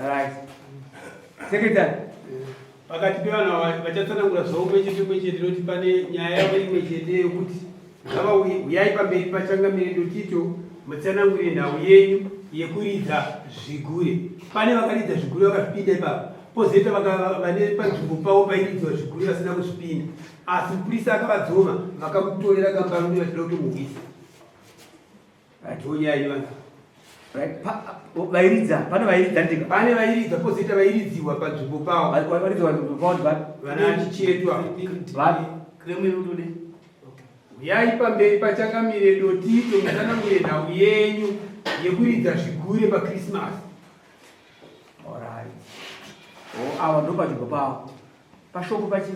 Right. Secretary. Pakati pevanhu ava vachatsanangura zvavo umwe chete umwe chete nekuti pane nyaya yavo imwe chete yokuti ngavauye huyai pamberi pachangamire Dotito mutsanangure nhau yenyu yekuridza zvigure. Pane vakaridza zvigure vakazvipinda ipapo pozoita vane panzvimbo pavo pairidziwa zvigure vasina kuzvipinda asi mupurisa akavadzoma vakamutorera kambarume vachida kutomuhwisa. Vairidza pane vairidza ndika pane vairidza pozoita vairidziwa panzvimbo pavo vairidza panzvimbo pavo ndivapi vana chichetwa vapi Uyai pamberi pachangamire Dotito mutsanangure nhau yenyu yekuridza zvigure paChristmas. Alright. Oh, awa ndo panzvimbo pavo. Pashoko pachi?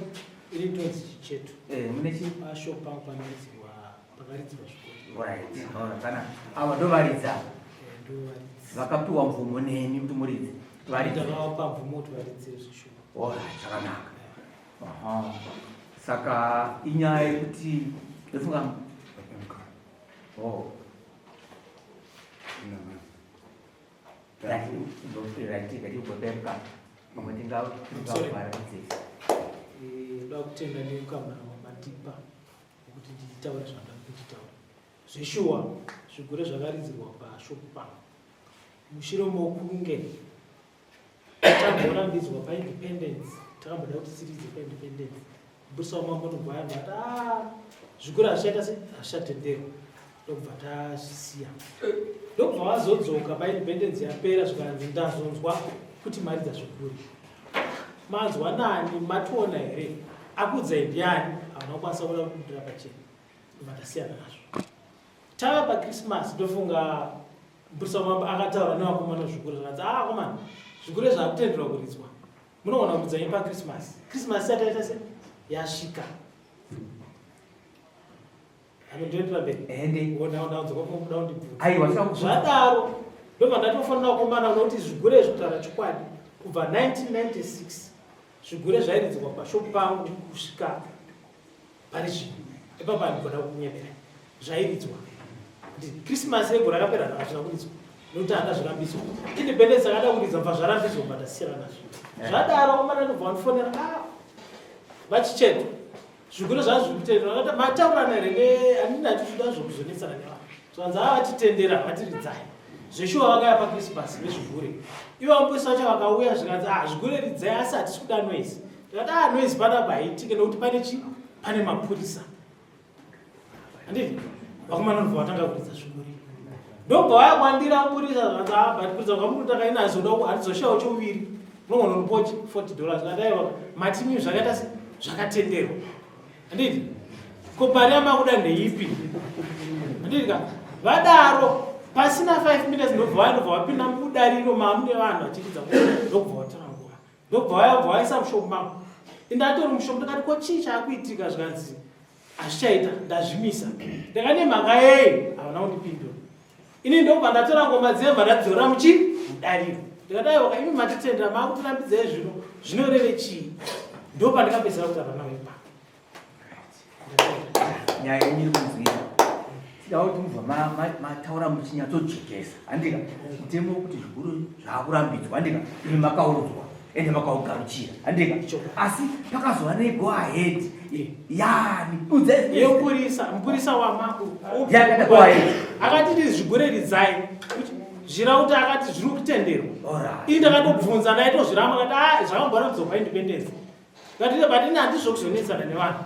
Iri tonzi chicheto. Eh, mune chi? Pashoko pangu panoridzirwa pakaridzirwa zvikoro. Right. Alright. Kana ava ndovaridza. Eh, ndovaridza. Vakapiwa mvumo nemi kuti muridze. Varidze. Ndakavapa mvumo kuti varidze zvishuwa. Alright, zvakanaka. Aha. Saka inyaya yekuti ndofunga Oh. Right, right, right, pamwe tingavhara dzese. Eh, ndoda kutenda neukama hwamandipa wekuti nditaure zvandada kuchitaura. Zveshuwa zvigure zvakaridzirwa pashopu pangu mushure mokunge tamborambidzwa paindependence, takamboda kuti tiridze paindependence, mupurisa wamambo ndobva ayamba ati ah, zvigure hazvichaita se hazvichatenderwa, ndokubva tazvisiya, ndokubva vazodzoka paindependence yapera, zvikanzi ndazonzwa kuti maridza zvigure. Manzwa nani? Mationa here? Akuudzai ndiani? Havana kukwanisa kuda kubudira pachena, ndobva tasiyana nazvo. Tava paChristmas, ndofunga mupurisa wamambo akataura nevakomana zvigure, zvakanzi ah akomana, zvigure zvakutenderwa kuridzwa, munogona kuridza nyi paChristmas. Christmas isati yaita se yasvika. Zvadaro ndobva ndatofanira kukomana nokuti zvigure izvi kutaura chokwadi kubva 1996 zvigure zvairidzirwa pashopu pangu kusvika pari zvino ipapo handigona kukunyebera zvairidzwa Christmas yegore rakapera hazvina kuridzwa nokuti handa zvirambidzwa. Independence akada kuridza bva zvarambidzwa bva ndasiyana nazvo. Zvadaro komana ndobva wandifonera ah vachicheto zvigure zvazvo zviri kutenderwa akati mataurirana here ne handina hatizvida zvokuzonetsana nevanhu zvanzi ava vatitendera vatiridzai zveshuwa vakauya paChristmas vezvigure ivo vamupurisa vacho vakauya zvikanzi ah zvigure ridzai asi hatisi kuda noise. Ndikati ah noise panapa haitike nokuti pane chi pane mapurisa handiti vakomana ndobva vatanga kuridza zvigure ndobva vaya kwandira mupurisa zvanzi ah but kuridza kwamukuti takainazoda handizoshawo chouviri unogona kundipochi 40 dollars ndikati aiwa matimi zvakaita se zvakatenderwa handiti ko mari yamakuda ndeipi handiti ka vadaro pasina 5 minutes ndobva vaya ndobva vapinda mudariro mamune vanhu vachiridza ndokubva vatora nguva ndobva vaya bva vaisa mushopu mangu indatori mushopu ndikati ko chii chaakuitika zvikanzi hazvichaita ndazvimisa ndakane mhaka yei havana kundipindura ini ndokubva ndatora ngoma dziye bva ndadzora muchi mudariro ndikati aiwa imi matitendera maakutirambidza zvino zvinoreve chii ndopandikapedzera kuti havana wepa Nyaya yenyu iri kunzwira tida kuti mubva mataura muchinyatsojekesa handika mutemo wekuti zvikuru zvaakurambidzwa handika imi makaudzwa ende makaugamuchira handika asi pakazova nego ahead yani yemupurisa mupurisa wamako yakaita go ahead akatiti zvigure ridzai zvira kuti akati zviri kutenderwa ini ndakatobvunza ndaitozviramba akati ah zvakamborambidzwa paindependence But but ini handizvo kuzonetsana nevanhu.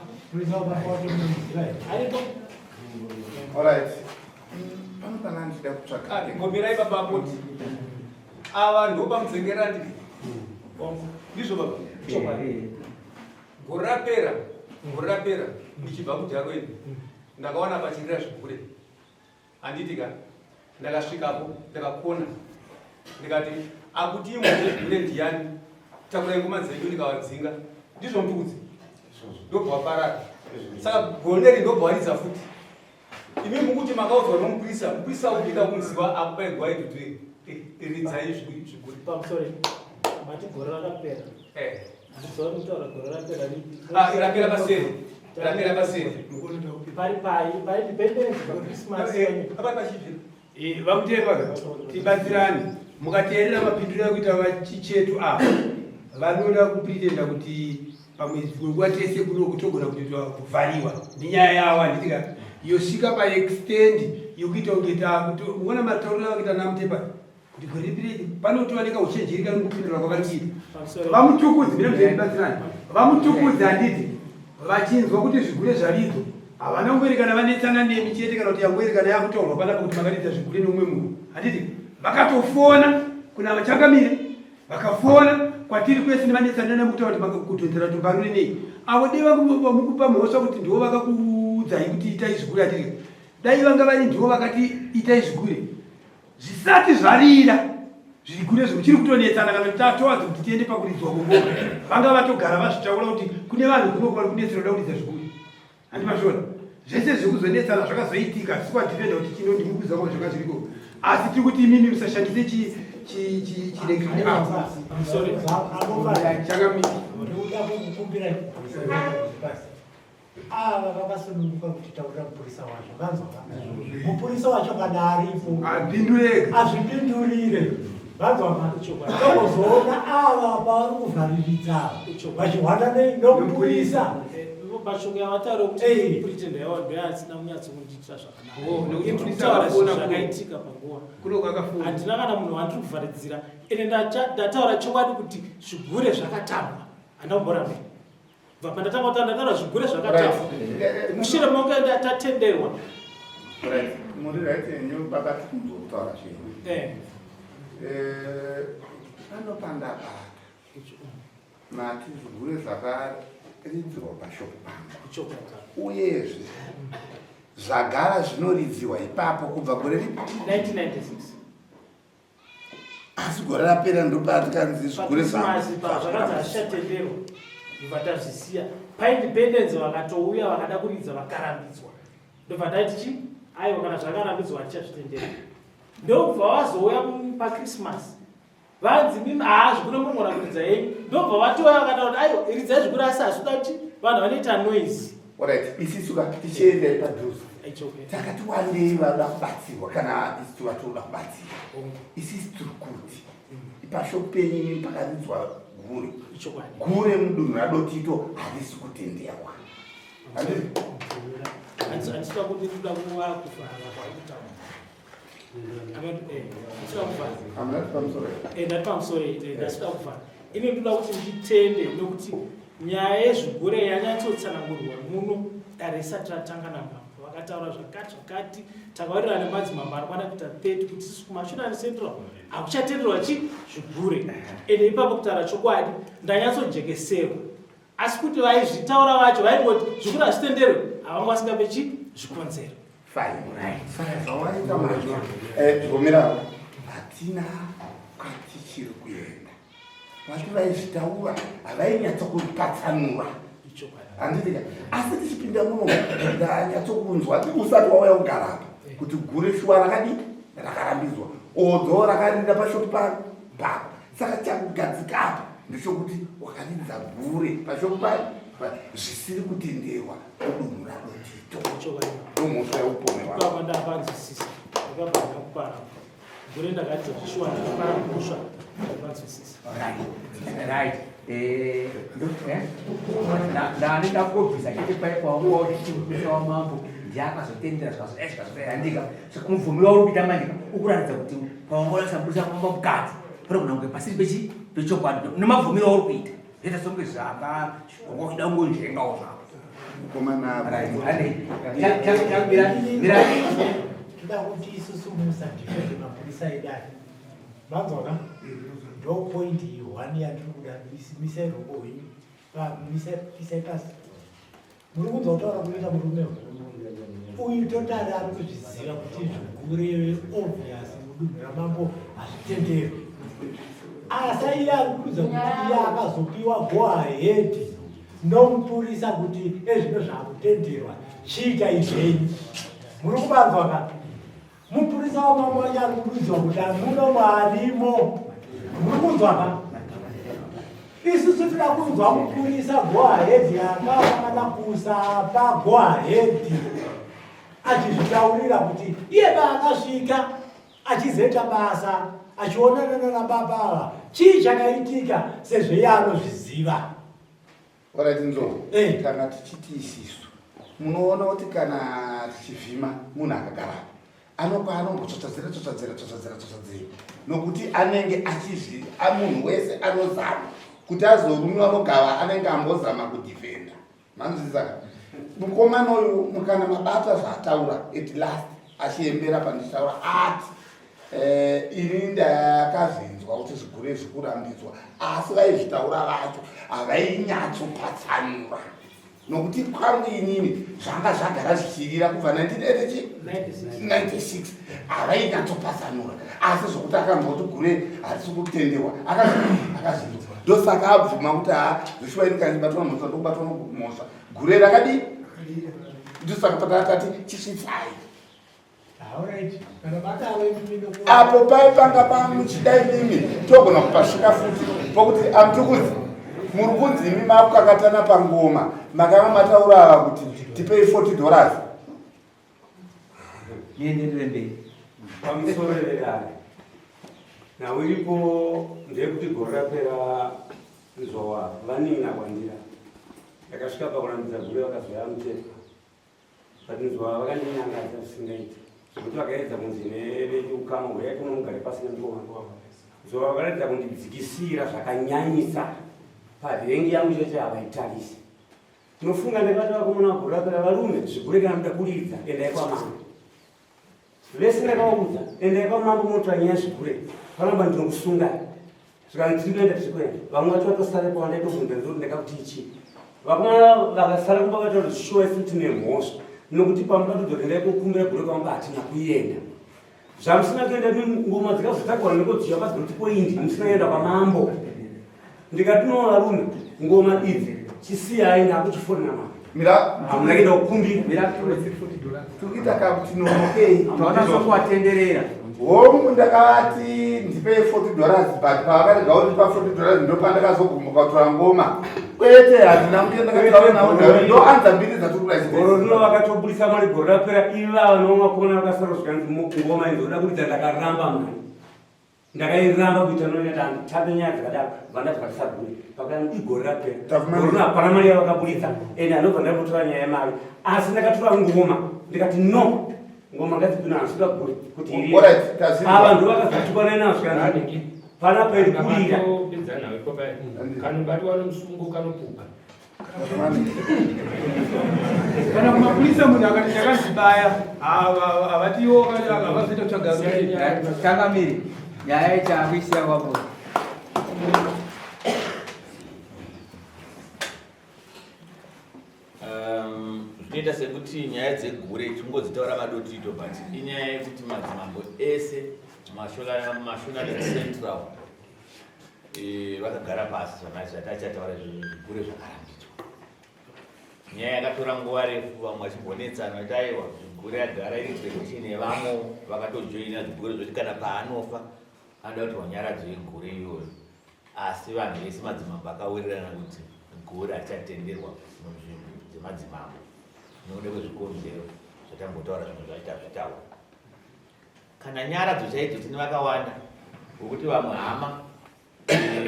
Aripo. All right. Pano pana ndida kutsvaka. Ah, ngomirai baba poti. Ava ndo pamudzengera ndi. Ndizvo baba. Chokwadi. Gore rapera, gore rapera ndichibva kuJarweni. Ndakaona pachirira zvigure. Handiti ka ndakasvikapo ndakakona ndikati akuti imwe zvegure ndiyani takurai ngoma dzedu ndikavadzinga ndizvo mutukudzi ndobva waparara saka goneri ndobva waridza futi imi mukuti makaudzwa nomupurisa mupurisa upinda kumuziva akupai gwai kuti ridzai zvigure pamusoro mati gore rakapera eh. Ah, rapera paseri rapera paseri pari pai pai independence pa Christmas eh, apa pachibvira eh, vakutepa tibatsirane. Mukateerera mapinduriro akuita vachichetu ava, vanoda kupretenda kuti pamwe dzimwe nguva tese kuno togona kutoitwa kuvhariwa nenyaya yavo, handiti ka? Yosvika paextend yokuita kunge takuona matauriro avakuita naMutepa kuti gore ripi rei panotooneka uchenjeri kani kupindura kwavari kuita VaMutukudzi. Mira muzendibatsirani. VaMutukudzi, handiti vachinzwa kuti zvigure zvaridzwa, havana kungoerekana vanetsana nemi chete, kana kuti yangoerekana yakutaurwa panapa kuti makaridza zvigure neumwe munhu, handiti vakatofona kuna vachangamire, vakafona kwatiri kwese nevanetsana nemukutaura kuti kudhonzera tumbarure nei. Avo dei vamukupa mhosva kuti ndivo vakakuudzai kuti itai zvigure, handiti dai vanga vari ndivo vakati itai zvigure zvisati zvarira zvigure zvomuchiri kutonetsana, kana kuti tatowadza kuti tiende pakuridzwa kongoma, vanga vatogara vazvitaura kuti kune vanhu kuno vari kunetsera kuda kuridza zvigure. Handimazviona zvese zvekuzonetsana zvakazoitika sikwadhifenda kuti chino ndimikuziva kwa zvanga zviriko, asi tiri kuti imimi musashandise chirekrini apo. Changamire. Ndikuda kukukumbira pasi. Ava vakasununguka kuti taurira mupurisa wacho, vanzwa? Mupurisa wacho kana aripo apindure. Azvipindurire, vanzwa? Tozoona ava pavari kuvhariridza vachihwanda nomupurisa. Mashoko yavataura kuti pretender yawo ndoyaasina kunyatsokundiitira Oh, nekuti mupurisa zvakanaka. akafona Zvakaitika panguva kuno kwakafona. Handina kana munhu wandiri kuvharidzira, ende ndataura chokwadi kuti zvigure zvakatambwa, handina kumboramba. Bva pandatanga kutaura, ndataura zvigure zvakatambwa mushure monge tatenderwa. Right, muri right yenyu baba, tikunzwa zvenyu. Pano pandabata mati zvigure zvakaridzirwa pashop pangu, uyezve zvagara zvinoridziwa ipapo kubva gore ripi? 1996. Asi gore rapera ndopatikanzi zvigure Pakrismasi zvakanzi hazvichatenderwa, ndobva tazvisiya. PaIndependence vakatouya vakada kuridza, vakarambidzwa. Ndobva ndati chi aiwa, kana zvakarambidzwa hatichazvitendera. Ndobva vazouya paChristmas, vanzi mimi haa zvigure munogona kuridza yenyu. Ndobva vatouya vakataura kuti aiwa, ridzai zvigure, asi hazvida kuti vanhu vanoita noise. Alright, isisu ka tichiendai padhuze. It's okay. Takati wandei vada kubatsirwa, kana isisu vatoda kubatsirwa. Isisi tiri kuti pashop penyu pakaridzwa gure. Ichokwadi. Gure mudunhu raDotito harisi kutenderwa, handiti? Handisida kuti toda kuva kuvhara kwauri kutaura. Handisida kuvhara. Hamunati pamusoro? Ndati pamusoro, ndasida kuvhara. Ine ndoda kuti nditende nokuti nyaya yezvigure yanyatsotsanangurwa muno dare risati ratanga namambo. Vakataura zvakati zvakati, takaurirana nemadzimambo anokwana kuita 30 kuti isusu kuMashonaland Central hakuchatenderwa chi zvigure. Ende ipapo kutaura chokwadi ndanyatsojekeserwa, asi kuti vaizvitaura vacho vaingoti zvigure hazvitenderwe, havanga vasingape chi zvikonzero. Fine. Saka zvawaita manje, tigomera, hatina kwatichiri kuenda. Vati vaizvitaura havainyatsokuripatsanura, handiti ka? Asi tichipinda muno ndanyatsokunzwa usati wauya kugara apa kuti gure shuwa rakadii, rakarambidzwa, odzo rakarira pashop pano pako. Saka chakugadzika apa ndechokuti wakaridza gure pashop pano zvisiri kutenderwa kudunhu raDotito. Ndomhosva yaupomerwa. Ipapa ndapanzwisisa, ipapa ndakupara gure ndakaridza zvishuwa, ndakapara mhosva, ndapanzwisisa. Right. Ndani ndakobvisa chete paipawachichimupisa wamambo ndiye akazotendera zvikazodai zvikazodai, handika? Saka mubvumiro wauri kuita manje ukuratidza kuti pawangoisa mupurisa wamambo mukati panogona kunge pasiri pechi pechokwadi nemabvumiro auri kuita zvoita songe zvaka wanga uchida kungonzvengawo zvako. Mukomana. Right, hande. Mira, mira. Toda kuti isusu musadhifende mapurisa edare, manzwa? Ndo point one yandiri kuda. Misai ruoko rwenyu, isai pasi. Muri kunzwa kutaura kunoita murume uyu? Totari ari kuzviziva kuti zvigure obvious mudunhu ramambo hazvitenderwi, asi iye ari kududza kuti iye akazopiwa go ahead nomupurisa kuti ezvino zvakutenderwa, chiita izvenyu. Muri kubanzwa ka? Mupurisa wamambo wacho ari kududzwa kuti muno mwarimo. Muri kunzwa ka? Isusu toda kunzwa mupurisa go ahead yakafanana kusapa go ahead, achizvitaurira kuti iye paakasvika achizoita basa. achionana nana baba ava chii chakaitika sezvo iye anozviziva. Alright Nzou, Eh. kana tichiti isisu munoona kuti kana tichivhima munhu akagara apa anopa anombotsvatsvadzira tsvatsvadzira tsvatsvadzira tsvatsvadzira nokuti anenge achizvi munhu wese anozama kuti azorumiwa nogava anenge ambozama kudhifenda manzwisisa ka mukomana uyu mukana mabata zvaataura at last achiembera pandichitaura ati eh, ini ndakazvinzwa kuti zvigure zvikurambidzwa asi vaizvitaura vacho havainyatso-patsanura nokuti kwangu inini zvanga zvagara zvichirira kubva 1996 havainyatso-patsanura asi zvokuti akanzwa kuti gure harisi kutenderwa akazvinzwa ndosaka abvuma kuti ha zveshuwa ini kana ndibatwa mhosva ndokubatwa mhosva gure rakadii ndosaka patatati chisvitsai apo pai panga pamuchida imimi togona kupasvika futi pokuti amutukuzi muri kunzi imi makukakatana pangoma makanga mataura ava kuti tipei 40 dollars Nienderere mberi. Pamusoro vedare. Nhau iripo ndeyekuti gore rapera Nzowa vanin'ina kwandira. Ndakasvika pakurambidza gure vakazoya mutepa. But Nzowa vakandinyangadza zvisingaiti. Zvekuti vakaedza kunzi neveukama huyai kuno mugare pasi nemukoma. Nzowa vakaedza kundidzikisira zvakanyanyisa. Parengi yangu chete havaitarisi. Tinofunga ndakati vakomana gore rapera varume zvigure kana muda kuridza endai kwamambo. Vese ndakavaudza endai kwamambo motora nyaya zvigure paramba ndinokusungai. Zvikanzi tiri kuenda tiri kuenda. Vamwe vacho vatosara pawanda itobvunza ndoti ndakakuti ichi. Vakomana vakasara kumba vataura kuti shuwa isu tine mhosva nokuti pamuda kudzora endai kokumbira gure kwamambo hatina kuenda. Zvamusina kuenda ngoma dzikazotakura nekodziya padzoti poindi musina kuenda kwamambo. Ndikati no varume ngoma idzi chisiyai ndakuchifonera mambo. Mira, Hamuna kuenda kukumbira. Mira, tiri kuita kakuti nonokei. taona sokuwatenderera. Hongu ndakavati ndipei 40 dollars but pavakarega kundipa 40 dollars ndopandakazogumbuka kutora ngoma. Kwete handina kunge ndakataura navo ndau ndo anza mbiri dzatiri kuda Gore rino vakatobudisa mari gore rapera ivava nevamakomana vakasara zvikanzi ngoma idzi oda kuridza ndakaramba mari. Ndakairamba kuita noita handitape nyaya dzakadaro vandabva tisagure pakani igore rapera. Tafumani. Gore rino hapana mari yavakabuditsa ende andobva ndakutora nyaya yemari asi ndakatora ngoma ndikati no ngoma ngadzipinda handisida gure kuti irire. Alright, tazvinzwa. Ava ndo vakazotukwana nazvo zvikanzi panapa iri kurira. Kanobatwa nomusungo kanopuka. Kana kumapurisa munhu akati ndakazvibaya havatiwo havazoita kutsvaga Changamire, nyaya ichakuisiya kwapo. Zvinoita sekuti nyaya dzegure tingodzitaura madotito but inyaya yekuti madzimambo ese Mashonaland Central vakagara pasi zvatachataura zvigure zvakarambidzwa. Nyaya yakatora nguva refu vamwe vachimbonetsana vachiti aiwa zvigure agara iri tradition yevamwe vakatojoina zvigure zvoti kana paanofa anoda kuti wanyaradzo yegure iyoyo. Asi vanhu vese madzimambo akawirirana kuti gure harichatenderwa munzvimbo dzemadzimambo nekuda kwezvikonzero zvatambotaura zvimwe zvacho tazvitaura. Kana nyaradzo chaidzo tine vakawanda vokuti vamwe hama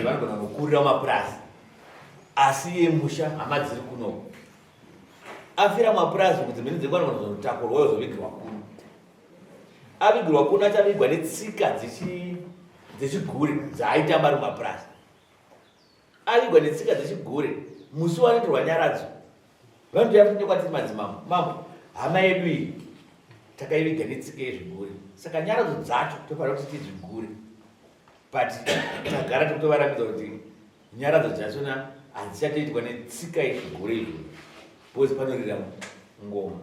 vanogona kunokurira mumapurazi asi iye musha hama dziri kunoku afira mumapurazi uku dzimweni dzenguva anogona kuzonotakurwa ozovigirwa kuno. Avigirwa kuno achavigwa netsika dzechigure dzaaitamba ari mumapurazi. Avigwa netsika dzechigure musi wanoitirwa nyaradzo vanotouya futi nekwatiri madzimambo mambo hama yedu iyi takaiviga netsika yezvigure saka nyaradzo dzacho tofanira kuti tizvigure but tagara tikutovarambidza kuti nyaradzo dzachona hadzichatoitwa netsika yezvigure izvo because panorira ngoma.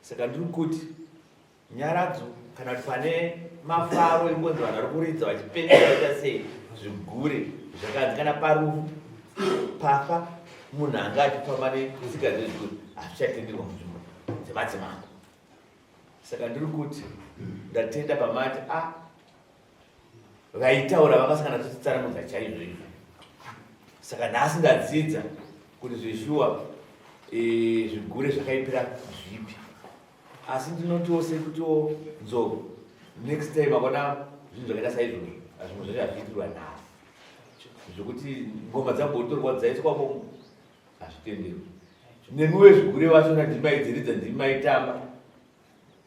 Saka ndiri kuti nyaradzo kana kuti pane mafaro ingonzi vanhu vari kuridza vachipembera vaita sei zvigure zvakanzi kana parufu pafa munhu anga achifamba netsika dzezvigure hazvichatenderwa munzvimbo dzemadzimambo. Saka ndiri kuti ndatenda pamati a vaitaura vakasangana totitsanangudza chaizvo izvo. Saka nhasi ndadzidza kuti zveshuwa zvigure zvakaipira zvipi. Asi ndinotiwo sekutiwo Nzou next time akona Zvinhu zvakaita saizvozvo hazvimwe zvacho hazviitirwa nharo zvekuti ngoma dzambotorwa dzaiswamo hazvitenderwi. Nemi wezvigure vachona ndimi maidziridza, ndimi maitamba,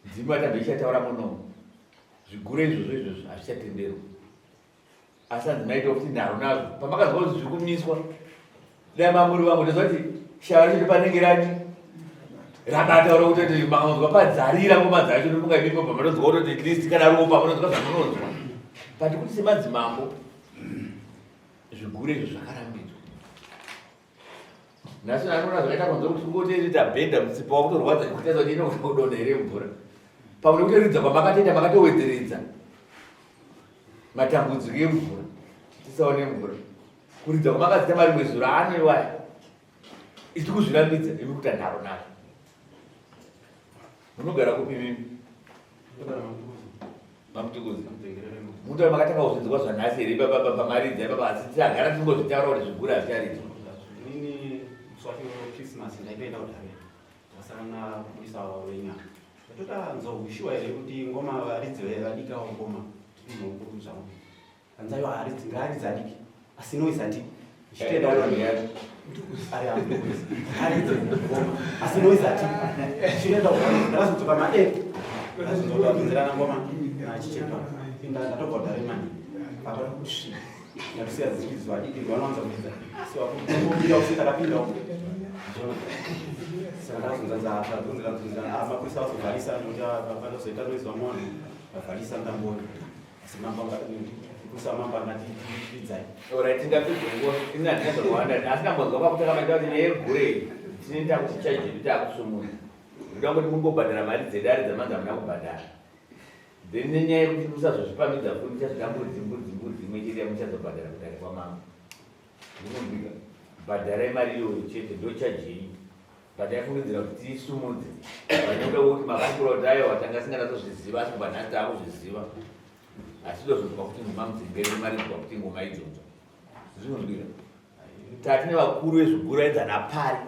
ndimi matamba ichataura munomu. Zvigure izvozvo izvozvo hazvichatenderwa. Asi hanzi maita kuti nharo nazvo pamakazwa kuti zviri kumiswa dai mamuri vamwe toziva kuti shava racho ndopanenge rati rabata ura kutoti makanzwa padzarira ngoma dzacho ndofunga imimi mobva matonzwa kutoti at least kana ropa munonzwa zvamunonzwa but kuti semadzimambo zvigure izvo zvakarambidzwa nhasi anoona zvakaita kunze kuti kungotoita bhenda mutsipa wakutorwadza kutadza kuti inogona kudonha here mvura pamwe nekutoridza kwamakatoita makatowedzeredza matambudziko emvura tisaone mvura kuridza kwamakadzita marimwe zuro ano iwaya isi kuzvirambidza imi kuita nharo nazvo munogara kupi mimi Mamutukuzi. Mutaura makatanga kuzvinzwa zvanhasi here baba pamaridza ipapa asi tichagara tingozvitaura kuti zvigure hazvicharidzwa. Inini musi wacho Christmas ndaitoenda kudare ndakasangana murisa wenyama ndatotanzwa hushuwa here kuti ngoma varidzi vadikawo ngoma ndinokurudza zvangu Hanzi aiwa haridzi ngaaridze adiki asi noise ati ndichitoenda aridze ngoma asi noise ati ndichitoenda ndakazodzoka ma e ndakazodzoka kunzerana ngoma achichepa inda ndatobva kudare mani apa kusvika ndatosiya dziridzwa adiki vanowanza kuridza so apo kusvika ndakapinda uko saka ndakazonzanza ndakazonzerana nzerana mapurisa vazovharisa nokuti vanozoita noise vamwe vanhu vavharisa ndamboni Asi mambo kusa mambo angati ridzai. Alright, ndapedza nguva. Ini handina zvakawanda. Asi ndambonzwa pakutanga maita kuti nyaya yegure tinoita kuti chaji yedu takusumudza. Ndoda kuti mungobhadhara mari dzedare dzamanzi hamuna kubhadhara. Then nenyaya yekuti musazozvipamidza futi muchazoda mbudzi mbudzi mbudzi imwe chete yamuchazobhadhara kudare kwamambo. Ndinobika. Bhadharai mari iyoyo chete ndochaji yenyu. But aifungidzira kuti tiisumudze. Vanoda kuti makakura kuti aiwa tanga singanatozviziva asi kubva nhasi taakuzviziva. Asi tozonzwa kuti ngoma mudzengere maridzwa kuti ngoma idzodzo. Zvinonzwira. Tati nevakuru vezviguru vainzi ana pari.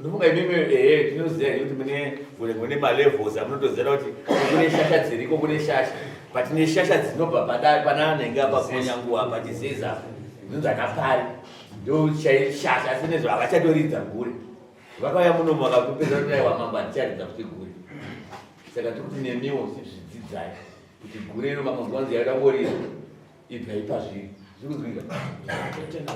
Ndofunga imimi ehe tinoziva here kuti mune mune malevels amunotoziva kuti kune shasha dziriko kune shasha. But neshasha dzinobva pana anenge apa konyanguwa apa chizeza apa. Dzinonzi ana pari. Ndoshasha asi nezvo havachatoridza gure. Vakauya muno vakatopedza kuti aiwa mambo haticharidza futi gure. Saka tiri kuti nemiwo zvidzidzai kuti gure iro makanzwa nzi yaida ngorira ibvai pazviri. Zviri kunzwika?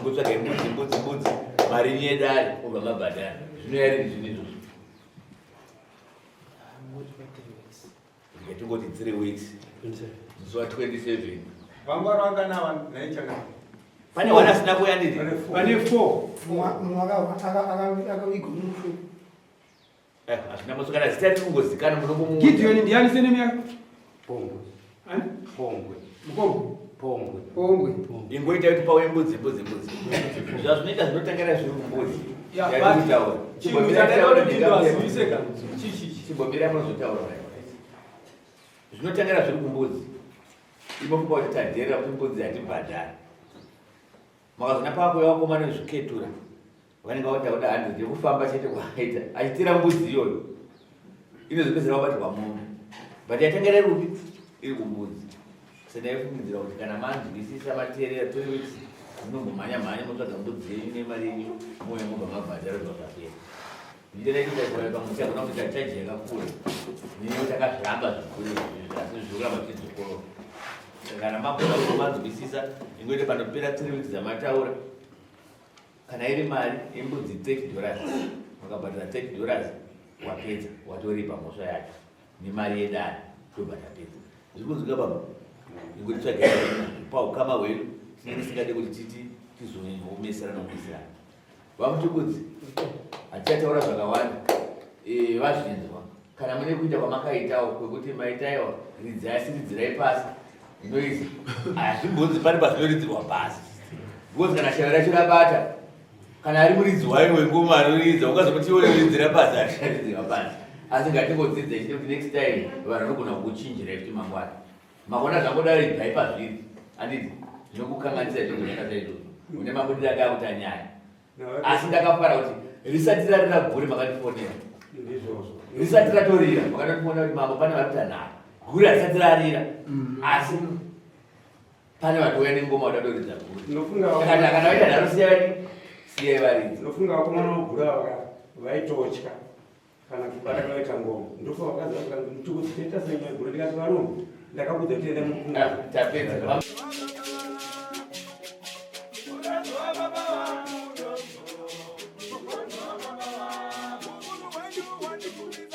Ngotsvagai mbudzi mbudzi mbudzi mari yenyu yedare obva mabhadhara. Zvino yari zvinhu izvozvo. Ngatingoti 3 weeks. Musi wa 27. Vangwaro vangana ava nhai changa. Pane wana asina kuuya nditi? Pane 4. Mumwe akavigwa murufu. Eh, hazvina mutso kana zita riri kungozikana munomuudza. Gideon ndiani surname yake? Pongwe. Ani? Pongwe. Mukombwe. Pongwe. Pongwe. Ingoita kuti pauye mbudzi mbudzi mbudzi. Zvazvinoita zvinotangira zviri kumbudzi. Ya, Yatiri chinhu kutaura. chandada kuti ndinzwisise ka. Chichi. Chimbomira munozotaura. Zvinotangira zviri kumbudzi. Imofunga kuti tadherera kuti mbudzi hatibhadhari. Makazoona pakuuya vakomana vezviketura vanenge vakuti takuda 100 yekufamba chete kwaita achitira mbudzi iyoyo inozopedzera wabatirwa mombe but yatangera iri kupi iri kumbudzi sendaifungidzira kuti kana manzwisisa mateerera three weeks munombomhanya mhanya motsvaga mbudzi yenyu nemari yenyu mouya mobva mabhadhara zva zvapera ndinoita pamwe kuita chaji yakakura nenyaya yekuti takazviramba zvikuru asi zviri kuramba zvichidzokorora kana magona kuti manzwisisa ingoite panopera 3 weeks dzamataura kana iri mari yembudzi 30 dollars makabhadhara 30 dollars wapedza watoripa mhosva yacho nemari yedare tobva tapedza zviri kunzwika baba ingoti tsvagai paukama hwedu tinenge tisingade kuti titi tizonyanya kuomeserana VaMutukudzi, hatichataura zvakawanda e, vazvinzwa kana mune kuita kwamakaitawo kwekuti maitaiwa ridzai asi ridzirai pasi noise hazvimbonzi pane pazvinoridzirwa pasi because kana shave racho rabata kana ari muridzi wayo wengoma anoridza ungazomuti iwe ridzira pasi acharidzirwa pasi asi ngatingodzidza ichite kuti next time vanhu vanogona kukuchinjirai kuti mangwana Makona zvangodaro ibvai pazviri handiti zvinokukanganisa izvozvo zvakaita saizvozvo une mabudiro anga akuita nyaya asi ndakafara kuti risati rarira gure makandifonera risati ratorira makandifonera kuti mambo pane vari kuita nharo. Gure harisati rarira asi pane vatouya nengoma vadadoridza gure. Kana kana vaita nharo siyai siyai varidzi. Ndofunga vakomana vogura vaka vaitotya kana kubata kavaita ngoma. Ndofa vakaziva vakanzi mutukudzi toita sei nyaya gure ndikati varume ndakakudza kuti enda mukunga. Tapedza. Thank you.